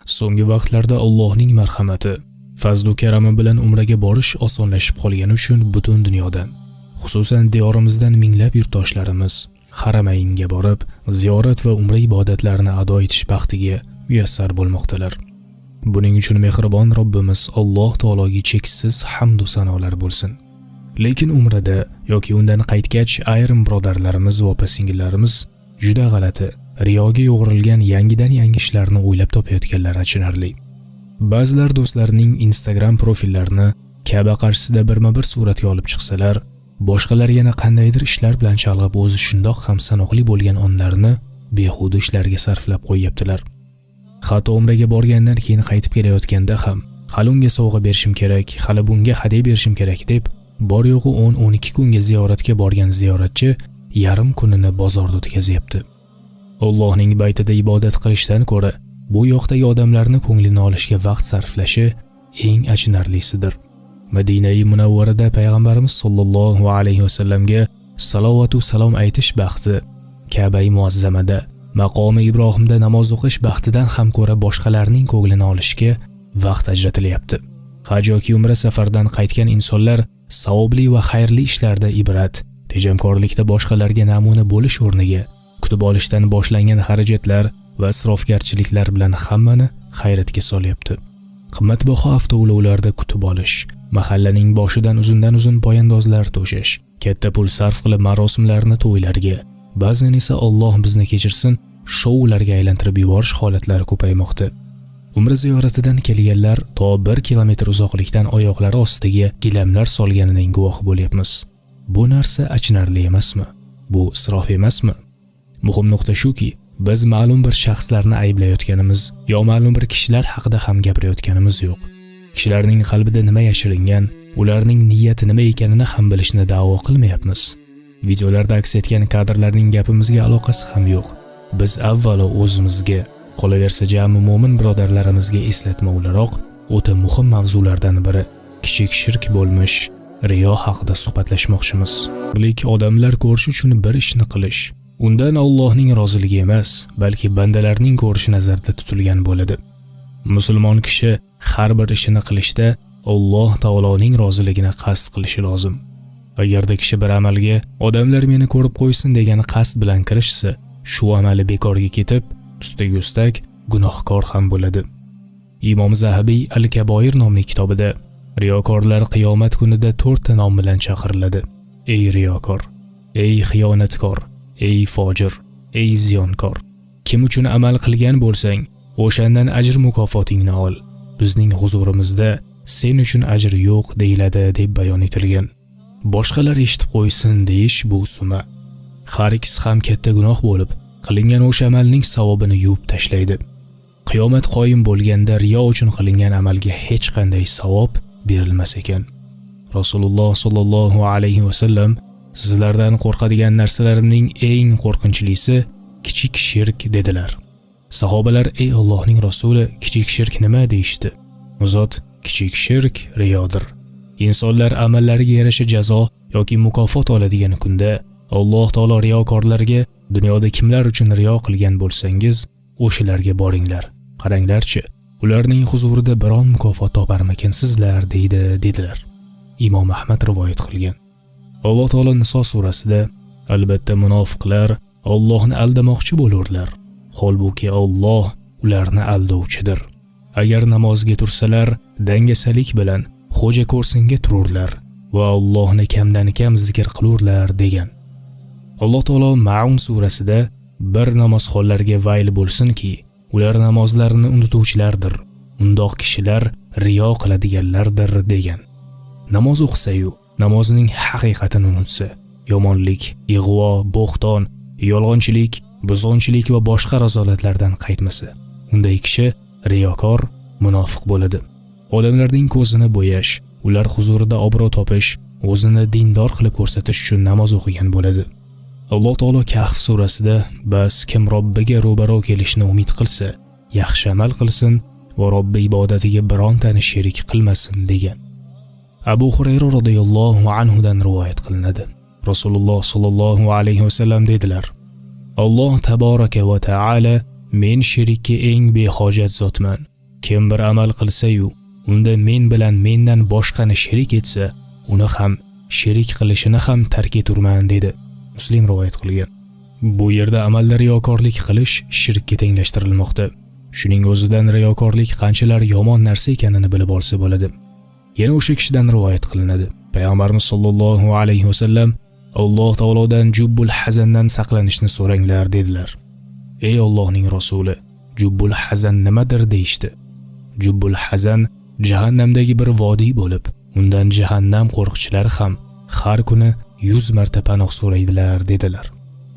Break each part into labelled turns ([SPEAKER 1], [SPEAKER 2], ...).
[SPEAKER 1] So'nggi vaqtlarda Allohning marhamati, fazlu karami bilan umraga borish osonlashib qolgani uchun butun dunyodan, xususan diyorimizdan minglab yurtdoshlarimiz Haramaynga borib, ziyorat va umra ibodatlarini ado etish baxtiga muyassar bo'lmoqdalar. Buning uchun mehribon Robbimiz Alloh taologa cheksiz hamd va sanolar bo'lsin. Lekin umrada yoki undan qaytgach ayrim birodarlarimiz va opa-singillarimiz juda g'alati, riyoga yo'g'rilgan yangidan yangi ishlarni o'ylab topayotganlar achinarli. Ba'zilar do'stlarining Instagram profillarini Ka'ba qarshisida birma-bir suratga olib chiqsalar, boshqalar yana qandaydir ishlar bilan chalg'ib o'zi shundoq ham sanoqli bo'lgan onlarini behuda ishlarga sarflab qo'yyaptilar. Hatto umraga borgandan keyin qaytib kelayotganda ham hali unga sovg'a berishim kerak, hali bunga hadya berishim kerak deb bor yo'g'i 10-12 kunga ziyoratga borgan ziyoratchi yarim kunini bozorda o'tkazyapti. Allohning baytida ibodat qilishdan ko'ra bu yoqdagi odamlarni ko'nglini olishga vaqt sarflashi eng achinarlisidir. Madinai Munavvarada payg'ambarimiz sollallohu alayhi vasallamga salovatu salom aytish baxti, Ka'bai muazzamada maqomi Ibrohimda namoz o'qish baxtidan ham ko'ra boshqalarning ko'nglini olishga vaqt ajratilyapti. Haj yoki umra safardan qaytgan insonlar savobli va xayrli ishlarda ibrat, tejamkorlikda boshqalarga namuna bo'lish o'rniga kutib olishdan boshlangan xarajatlar va isrofgarchiliklar bilan hammani hayratga solyapti. Qimmatbaho avtoulovlarda kutib olish, mahallaning boshidan uzundan uzun poyandozlar to'shash, katta pul sarf qilib marosimlarni to'ylarga, ba'zan esa Alloh bizni kechirsin, shoularga aylantirib yuborish holatlari ko'paymoqda. Umra ziyoratidan kelganlar to 1 kilometr uzoqlikdan oyoqlari ostiga gilamlar solganining guvohi bo'lyapmiz. Bu narsa achinarli emasmi? Bu isrof emasmi? Muhim nuqta shuki, biz ma'lum bir shaxslarni ayblayotganimiz yo ma'lum bir kishilar haqida ham gapirayotganimiz yo'q. Kishilarning qalbida nima yashiringan, ularning niyati nima ekanini ham bilishni da'vo qilmayapmiz. Videolarda aks etgan kadrlarning gapimizga aloqasi ham yo'q. Biz avvalo o'zimizga, qolaversa jami mo'min birodarlarimizga eslatma o'laroq o'ta muhim mavzulardan biri kichik shirk bo'lmish riyo haqida suhbatlashmoqchimiz. Lik odamlar ko'rish uchun bir ishni qilish, undan Allohning roziligi emas, balki bandalarning ko'rishi nazarda tutilgan bo'ladi. Musulmon kishi har bir ishini qilishda Alloh taoloning roziligini qasd qilishi lozim. Agarda kishi bir amalga odamlar meni ko'rib qo'ysin degan qasd bilan kirishsa, shu amali bekorga ketib, ustiga ustak gunohkor ham bo'ladi. Imom Zahabiy Al-Kaboir nomli kitobida riyokorlar qiyomat kunida to'rtta nom bilan chaqiriladi. Ey riyokor, ey xiyonatkor, ey fojir, ey ziyonkor. Kim uchun amal qilgan bo'lsang, o'shandan ajr mukofotingni ol. Bizning huzurimizda sen uchun ajr yo'q deyiladi deb bayon etilgan. Boshqalar eshitib qo'ysin deyish bu suma. Har ikkisi ham katta gunoh bo'lib, qilingan o'sha amalning savobini yuvib tashlaydi. Qiyomat qoyim bo'lganda riyo uchun qilingan amalga hech qanday savob berilmas ekan. Rasululloh sollallohu alayhi va sallam sizlardan qo'rqadigan narsalarimning eng qo'rqinchlisi kichik shirk dedilar. Sahobalar: "Ey Allohning rasuli, kichik shirk nima?" deyishdi. U zot: "Kichik shirk riyodir. Insonlar amallariga yarasha jazo yoki mukofot oladigan kunda Alloh taolo riyokorlarga: dunyoda kimlar uchun riyo qilgan bo'lsangiz, o'shalarga boringlar. Qaranglarchi, ularning huzurida biron mukofot toparmikansizlar deydi", dedilar. Imom Ahmad rivoyat qilgan. Alloh taolo Niso surasida: "Albatta munofiqlar Allohni aldamoqchi bo'lurlar. Holbuki Alloh ularni aldovchidir. Agar namozga tursalar, dangasalik bilan xo'ja ko'rsinga tururlar va Allohni kamdan kam zikr qilurlar", degan. Alloh taolo Maun surasida: "Bir namozxonlarga vayl bo'lsinki, ular namozlarini unutuvchilardir. Undoq kishilar riyo qiladiganlardir", degan. Namoz o'qisa-yu, namozning haqiqatini unutsa, yomonlik, ig'vo, bo'xton, yolg'onchilik, buzg'unchilik va boshqa razolatlardan qaytmasa, unday kishi riyokor, munofiq bo'ladi. Odamlarning ko'zini bo'yash, ular huzurida obro' topish, o'zini dindor qilib ko'rsatish uchun namoz o'qigan bo'ladi. Alloh taolo Kahf surasida: "Bas kim Robbiga ro'baro kelishni umid qilsa, yaxshi amal qilsin va Robbi ibodatiga birontani sherik qilmasin", degan. Abu Hurayra radhiyallohu anhu dan rivoyat qilinadi. Rasululloh sollallohu alayhi vasallam dedilar: Alloh taboraka va taala: "Men shirikka eng behojat zotman. Kim bir amal qilsa-yu, unda men bilan mendan boshqani sherik etsa, uni ham sherik qilishini ham tark eturman dedi. Muslim rivoyat qilgan. Bu yerda amalda riyokorlik qilish shirkka tenglashtirilmoqda. Shuning o'zidan riyokorlik qanchalar yomon narsa ekanini bilib olsa bo'ladi. Yana o'sha kishidan rivoyat qilinadi. Payg'ambarimiz sollallohu alayhi vasallam Alloh taolodan jubbul hazandan saqlanishni so'ranglar dedilar. Ey Allohning rasuli, jubbul hazan nimadir deyishdi. Jubbul hazan jahannamdagi bir vodiy bo'lib, undan jahannam qo'riqchilari ham har kuni 100 marta panoh so'raydilar dedilar.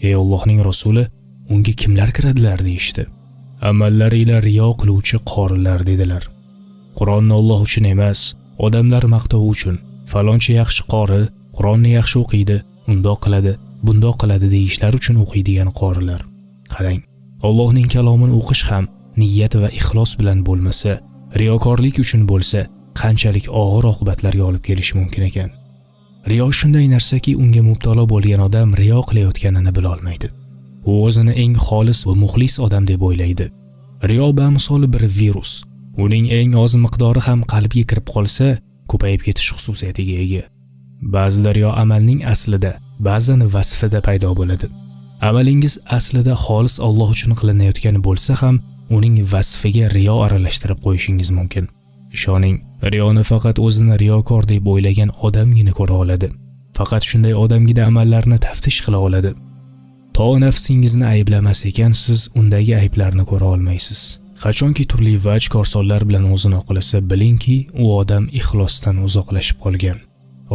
[SPEAKER 1] Ey Allohning rasuli, unga kimlar kiradilar deyishdi. Amallari ila riyo qiluvchi qorilar dedilar. Qur'onni Alloh uchun emas, odamlar maqtovi uchun, falonchi yaxshi qori, Qur'onni yaxshi o'qiydi, undoq qiladi, bundoq qiladi deyishlar uchun o'qiydigan qorilar. Qarang, Allohning kalomini o'qish ham niyat va ixlos bilan bo'lmasa, riyokorlik uchun bo'lsa, qanchalik og'ir oqibatlarga olib kelishi mumkin ekan. Riyo shunday narsaki, unga mubtalo bo'lgan odam riyo qilayotganini bila olmaydi. U o'zini eng xolis va muxlis odam deb o'ylaydi. Riyo bamisoli bir virus. Uning eng oz miqdori ham qalbga kirib qolsa, ko'payib ketish xususiyatiga ega. Ba'zida riyo amalning aslida, ba'zan vasfida paydo bo'ladi. Amalingiz aslida xolis Alloh uchun qilinayotgan bo'lsa ham, uning vasfiga riyo aralashtirib qo'yishingiz mumkin. Ishoning, riyoni faqat o'zini riyokor deb o'ylagan odamgina ko'ra oladi. Faqat shunday odamgina amallarni taftish qila oladi. To nafsingizni ayblamas ekansiz, undagi ayblarni ko'ra olmaysiz. Qachonki turli vaj korsonlar bilan o'zini oqlasa, bilingki, u odam ixlosdan uzoqlashib qolgan.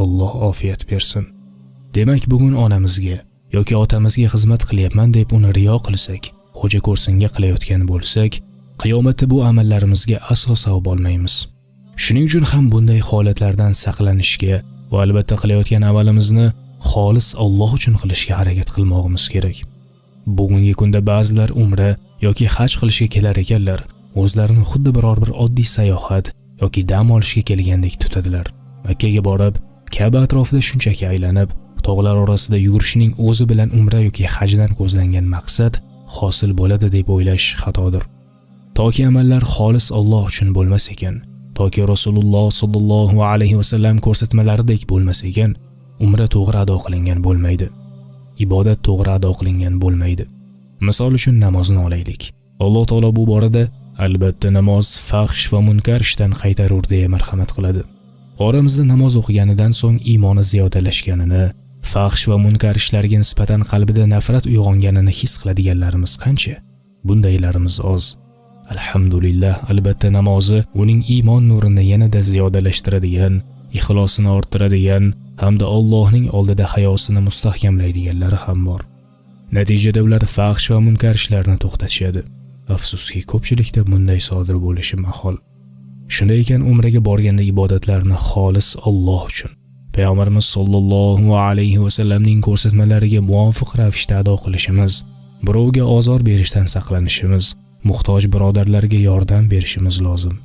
[SPEAKER 1] Alloh ofiyat bersin. Demak, bugun onamizga yoki otamizga xizmat qilyapman deb uni riyo qilsak, xo'ja ko'rsinga qilayotgan bo'lsak, qiyomatda bu amallarimizga aslo savob olmaymiz. Shuning uchun ham bunday holatlardan saqlanishga va albatta qilayotgan amalimizni xolis Alloh uchun qilishga harakat qilmog'imiz kerak. Bugungi kunda ba'zilar umra yoki haj qilishga kelar ekanlar, o'zlarini xuddi biror bir oddiy sayohat yoki dam olishga kelgandek tutadilar. Makkaga borib, Ka'ba atrofida shunchaki aylanib, tog'lar orasida yugurishning o'zi bilan umra yoki hajdan ko'zlangan maqsad hosil bo'ladi deb o'ylash xatodir. Toki amallar xolis Alloh uchun bo'lmas ekan, toki Rasululloh sollallohu alayhi vasallam ko'rsatmalaridek bo'lmas ekan, umra to'g'ri ado qilingan bo'lmaydi. Ibodat to'g'ri ado qilingan bo'lmaydi. Misol uchun namozni olaylik. Alloh taolo bu borada albatta namoz fahsh va munkar ishdan qaytarur deya marhamat qiladi. Oramizda namoz o'qiganidan so'ng iymoni ziyodalashganini, fahsh va munkar ishlarga nisbatan qalbida nafrat uyg'onganini his qiladiganlarimiz qancha? Bundaylarimiz oz. Alhamdulillah, albatta namozi uning iymon nurini yanada ziyodalashtiradigan, ixlosini orttiradigan hamda Allohning oldida hayosini mustahkamlaydiganlari ham bor. Natijada ular fahsh va munkar ishlarni to'xtatishadi. Afsuski, ko'pchilikda bunday sodir bo'lishi mahol. Shunday ekan, umraga borganda ibodatlarni xolis Alloh uchun, Payg'ambarimiz sollallohu alayhi vasallamning ko'rsatmalariga muvofiq ravishda ado qilishimiz, birovga ozor berishdan saqlanishimiz, muhtoj birodarlarga yordam berishimiz lozim.